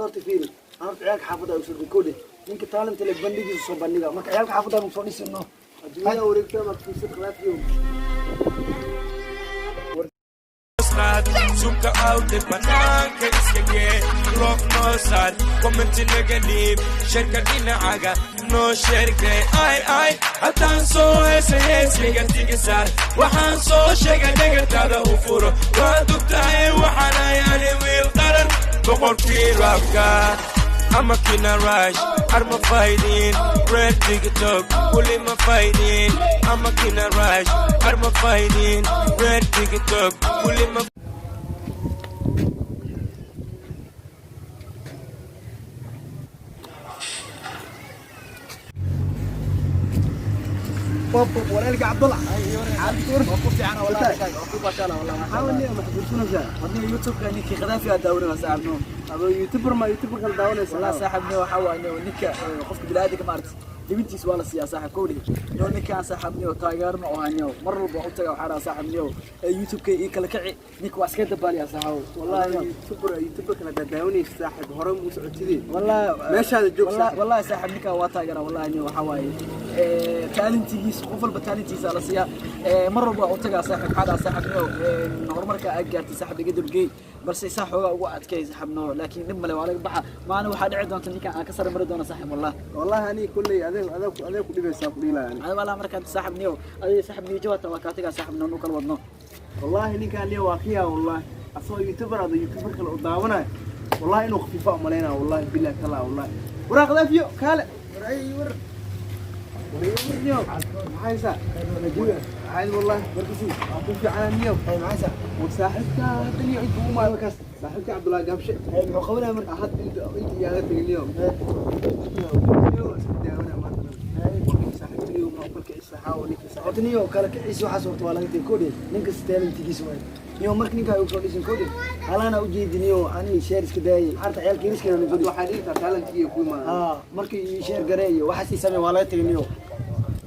Adorta fiiri, aan horta ciyaalka xaafadda ay usoo koodhe, ninka talent le bandhigiisa soo bandhiga. Marka ciyaalka xaafadda aan soo dhisino. Adduunyada wareegta ma fiirsad Qadaafiyo. Zoomka out banaanka iska gee, love noo saar, comment naga dhiib, sharka dhinacaga noo sheergay. Ay ay, haddaan soo heesa heeskiga digisaar, waxaan soo sheegay dhegataada u furo. Waad ogtahay waxaan ayaani wiil qaran, boqorkii rapka ama kina rush arma fighting red TikTok weli ma fighting ama kina rush arma fighting red TikTok weli ma. Walaalka Cabdullah. Ku fiican wallahi, ku bashala wallahi. Maxaa wani ma xasuusanaysaa? Wadniga YouTube-ka ninkii Khadaafi aad daawanaysa, saaxiibno. Adoo YouTuber ma YouTuber kala daawanaysa? Wallahi saaxiibno, waxa waaye ninka qofka bini'aadamka maaragtay dibintiisa waa la siiyaa, saaxiib kowdhi. No ninkaan saaxiibniyo taageerno oo hanyo mar walba u taga, waxaa dhahaa saaxiibniyo YouTube-ka ii kala kici, ninka waa iska dabaaliyaa, saaxiib. Wallahi YouTuber kala daawanaysa, saaxiib, hore muu socotidee. Wallahi meeshaada joog, saaxiib. Wallahi saaxiib, ninkaan waa taageera wallahi. Niyo waxaa waaye talentigiisa, qof walba talentiisa la siiyaa. Mar walba waa u tagaa, saaxiib, waxaa dhahaa saaxiibniyo horumarka aad gaartay, saaxiib, iga dabgeey, balse saa xoogaa ugu adkay, saaxiibno, laakiin dhib male, waa laga baxa. Maalin waxaa dhici doonta ninkaan aan ka sare mari doono, saaxiib, wallah. Wallahi aniga kulley adeeg ku dhibaysaa ku dhiilaya aniga. Adiga wallah markaan saaxiib niyo adiga saaxiib niyo jawaabta waa kaa tagaa, saaxiib, nu kala wadno. Wallahi ninkaan liya waa kiyaa, wallahi asagoo YouTuber adoo YouTuber kale u daawanayo, wallahi inuu khafiifa umalaynaa, wallahi billahi tala, wallahi waraa Qadaafiyo kaale war war warniyo, maxaa haysaa? Maxaa wallahi warkiisi waa ku fiicanaa niyo. Maxaa? War saaxiibka hadda niyo inta ugu maayo kaas, saaxiibka Cabdullaahi Gaabshe. Muxuu qabanaya marka? Hadda inta iyaaga tegay niyo, niyo iska daawanaya maanta ninka saaxiibka niyo ma ukala kicisa xaawo ninka saaxiibka. Horta niyo kala kiciisa waxaas horta waa laga tegay koodhe, ninka talentigiisa waay niyo. Marka ninka ay usoo dhisin koodhe halaana ujeedi niyo, ani share iska daayay harta ciyaalka yariskana Hadda soo waxaa dhihi kartaa talentigiiya ku imaada. Haa, markii ii share gareeyo waxaas ii samee waa laga tegay niyo.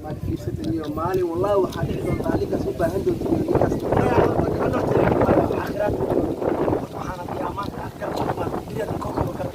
Maad fiirsata niyo, maalin wallahi waxaa dhici doontaa ninkaas u baahan doonta niyo ninkaas. Aakhiraad ku jiro horta waxaan haddii amaanta aad garab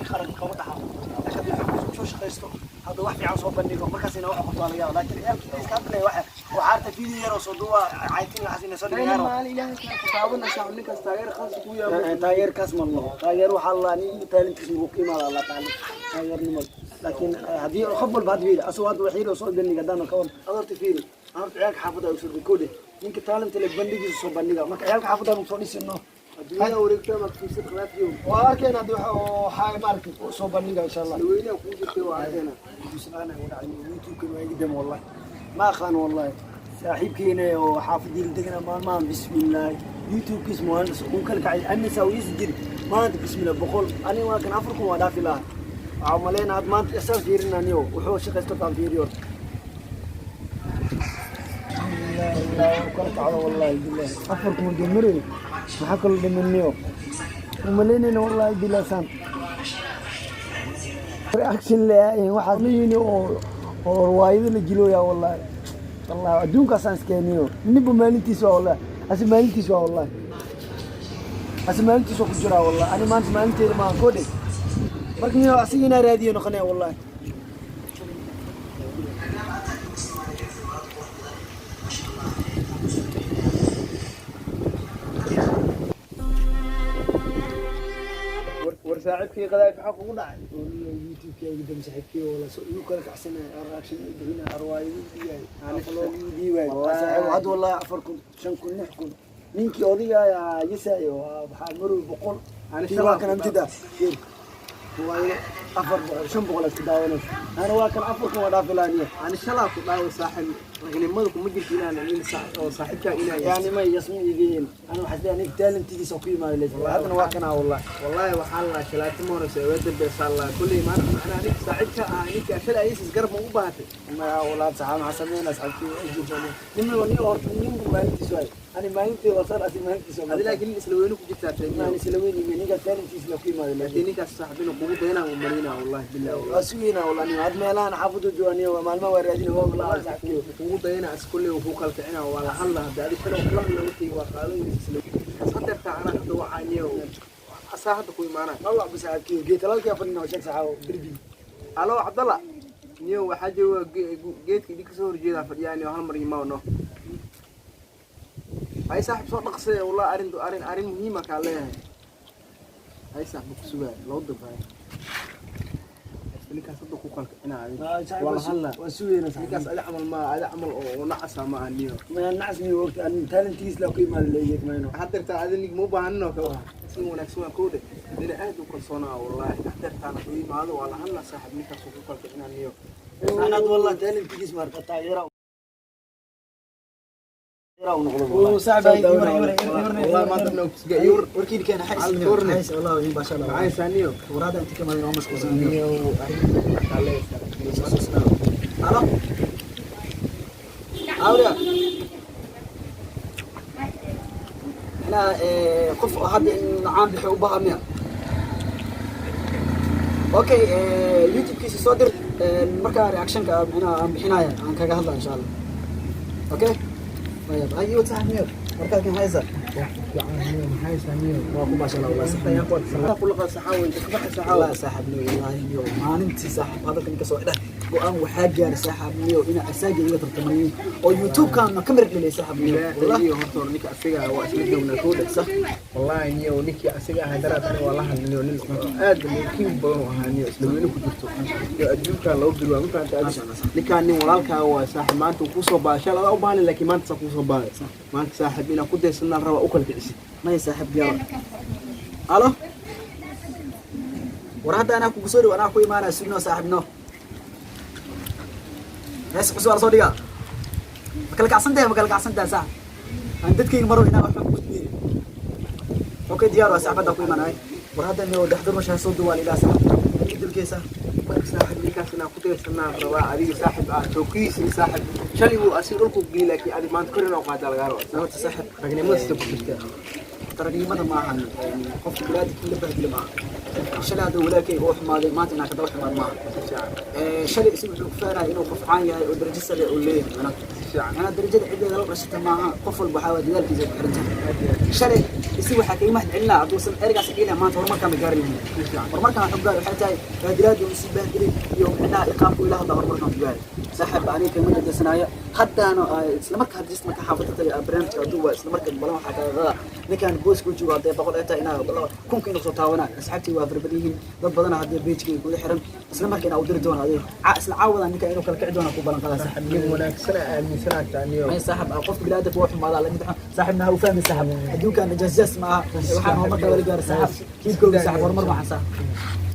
qaran kama dhaxo, laakiin haddii xog soo shaqaysto, hadda wax fiican soo bandhigo, markaasina wax qabto waa laga yaaba. Laakiin ciyaalkii iska hadlaya waxa waxaa arta video yar oo soo duuba caytin waxaas inay soo dhigayaano. Maalin ilaahay kaa taabanaysaa ninkaas taageer khaas ku yaabo. Taageer kaas ma laho, taageer waxaa la nin talentiis muxuu ku imaada Allah taala taageernimo, laakiin haddii qof walba hadda fiiri asagoo hadda wax yar oo soo bandhiga haddaan ka wan. Adorta fiiri, aan horta ciyaalka xaafadda ay usoo koodhe, ninka talent le bandhigiisa soo bandhiga. Marka ciyaalka xaafadda aan soo dhisino. Adduunyada wareegta ma fiirsad Qadaafiyo. Waa arkayna hadii waxa maaragtay soo bandhiga insha Allah. Weynaha kuu jirtay waa arkayna. YouTube-kan waa iga dam, wallahi ma aqaan, wallahi saaxiibkeena oo xaafadii degana maalmahan, bismillaah, YouTube-kiis maalin uu kala kacay anisa uu is jiri maanta, bismillah, 100, aniga waa kan 4000 waa dhaafi lahaa. Waxaa umaleynaa had maanta isaan fiirinaniyo wuxuu shaqaysto taan fiiriyo kala kacdo, wallahi billahi 4000 dee maxaa kaloo dhimaniyo umaleynayna, wallahi billahi saan reaction leeyahay waxaas la yini oo riwaayado la jilooya, wallahi wallahi adduunkaasaan iskeeniyo ninba maalintiisa waa, wallahi asi maalintiisa waa, wallahi asi maalintiisa waa ku jiraa, wallahi ani maanta maalinteeda maahan koodhe. Marka niyo asiga inaa raadiyo noqonaya, wallahi. War saaxiibkii Qadaafi, maxaa kugu dhacay? YouTube-kayga dam saaxiibkey wala soo igu kala kacsanaya, reaction i bixinaya, riwaayado dhiibaya, vlog dhiibaya saaxiib. Hadda wallahi 4000, 5000, 6000, ninkii odayga ayaa yasaayo waxaa marow 100 tii waa kan amtida riwaayado 400, 500 iska daawanaysa, ana waa kan 4000 waa dhaafi laaniya. Ani shalaa ku dhaawo, saaxiib, ragnimada kuma jirto inaan nin oo saaxiibkaa inaan yani may yasmi iigayin, ana waxaa isleeyahay ninka talentigiisa ku yimaada leys, haddana waa kanaa wallahi. Wallahi waxaa la shalaati ma horeysa ee dambeysa la kulley maanta macnaha ninka saaxiibka ah ninka shalay aysis garab ma u baahatay. Ma walaal saxaab maxaa sameynaa saxaabkii ujeedaan nin nin horta ninku maalintiisa waay, ani maalintii wasaan asi maalintiisa. Adi laakiin nin isla weyne ku jirtaa maan taymiyo. Isla weyn imi ninkaas talentiisa la ku yimaada. Laakiin laakiin ninkaas saaxiib inuu kugu dayanaa u malaynaa, wallahi billahi wallahi. Waa sugeynaa wallahi, nin had meelahan xaafadu jooganiyo maalmaha waa raadin waa wallahi saxaabkii. Kugu dayanaa is kulley wuu ku kala kicinaa, waa la hadla hadda adi shalay kula hadla wixii waa qaadan weysa isla hadeertaa anaa hadda waxaa niyo. Asaa hadda ku imaanaya. Allah saaxiibkii geed talaalkii fadhina oo sheeg saaxiib derbi. Alo Cabdalla, niyo waxaa jooga geedka idinka soo horjeedaa fadhiyaa, niyo hal mar imaw no. Hay saaxiib, soo dhaqsee, wallahi arrin muhiima kaa leeyahay. Hay saaxiib, ku sugaaya loo dambaayo ninkaas hadda ku kalkicinaa adiga. Waa la hadlaa. Waa sugayna. Ninkaas adi camal ma adi camal oo nacasa ma aha niyo. Ma nacas mi waqti an talentiis la ku imaad leeyahay mayno. Hadeertaan adi nig ma u baahanin oo kale si wanaagsan waan kowdhe nina aad u kalsoonaa wallahi. Hadeertaan ku yimaado waa la hadlaa saaxiib, ninkaas uu ku kalkicinaa niyo. Anad wallahi talentiis marka taageera noqdo. Wallahi maanta inuu kusiga iyo Warkiin keena xays. Warne. Xays wallahi in baasha Allah. Maxay saaniyo? Waraada inta kama inoo mashquulsan. Niyo arrin kaa leeyahay. Alo. Awriya. أنا qof hadda in caan bixi u baahan miya? Okay, YouTube-kiisa soo dir, markaa reaction-ka micnaha aan bixinaya aan kaga hadla insha Allah. Okay, طيب ايوه saaxiib, markaad kan haysa. Maxay saaniyo? Waa ku baasha Allah wallahi saaxiib. Kulaqa saxaawo inta ka baxay saxaawo. Wallahi saaxiib niyo, wallahi niyo maalintii saaxiib hadalkan ka soo idhah go'aan waxaa gaaray saaxiib niyo ina asaaga iga tartamaniyo oo YouTube-kan ka mir dhalay saaxiib niyo wallahi. Iyo horta hore ninka asiga ah waa isla joognaa kowdha sax. Wallahi niyo ninkii asiga ahaa daraad aniga waa la hadlay, nin aad muhiim badan u ahaa niyo, isla weyne ku jirto iyo adduunkan laba bil waa ma fahamtay adiga. Ninkaan nin walaalkaaga waa saaxiib, maanta uu kusoo baahay shalay adaa u baahnay, laakiin maanta saa kusoo baahay. Maanta saaxiib inaa ku daysanaan rabaa u kala kicisid. Maya saaxiib, diyaar. Alo, war hadda anaa kugu soo dhow, anaa ku imaanaya, sugno saaxiib no. Hees cusub waa lasoo dhigaa. Ma kala kacsan tahay? Ma kala kacsan tahay saaxib? Aan dadkayga maro inaa waxba ku diirin. Okay, diyaar waa saaxiib, hadda ku imaanaya. War hadda niyo dhexdur mashaa soo duwaa ilaa saaxiib dalkeesa. Marka saaxiib ninkaas inaa ku daysanaan rabaa adiga saaxiib ah tookiisa saaxiib. Shalay wuu asiga dhulku geeyey, laakiin adiga maanta kor inaa u qaadaa lagaa rabaa. Horta saaxiib, ragnimada sida ku jirta. Ragnimada ma ahan qofka biniaadamka in la bahdilo maaha. Shalay hadduu walaalkay uu xumaaday, maanta inaan kadaba xumaad maaha. Shalay isagu wuxuu ku faanaya inuu qof caan yahay oo darajo sare uu leeyahay macnaha. Macnaha darajada ciddeeda la dhashata maaha, qof walba waxaa waa dadaalkiisa ku xiran tahay. Shalay isi waxaa kaga mahad celinaa hadduusan ereygaas dhihi lahaa, maanta horumarkaan ma gaari lahayn. Horumarkaan waxu gaari waxay tahay baadilaadii uu sii bahdilay iyo micnaha iqaabku ila hadla horumarkaan ku gaari. Saaxiib, aniga kama dadaysanaayo haddaana isla markaa hadda marka xaafadda tagay barnaamijka hadduu waa isla marka balan waxaa kaga qadaa ninkaan booska u joogo haddee 100 ay tahay inaa kunka inuu soo taabanaa. Asxaabtii waa fara badan yihiin, dad badana haddee page-kii kula xiran, isla marka inaa u diri doono adiga isla caawadan ninka inuu kala kici doono ku balan qadaa saaxiib. Nin wanaagsan aaminsanaa taaniyo. Ay saaxiib, qofka biniaadamka waa xumaadaa la mid saaxiibna ha u fahmi saaxiib, adduunkan jaasjaas ma aha. Waxaan horumar kala gaara saaxiib, kiibkooga saaxiib, horumar waxaan saaxiib.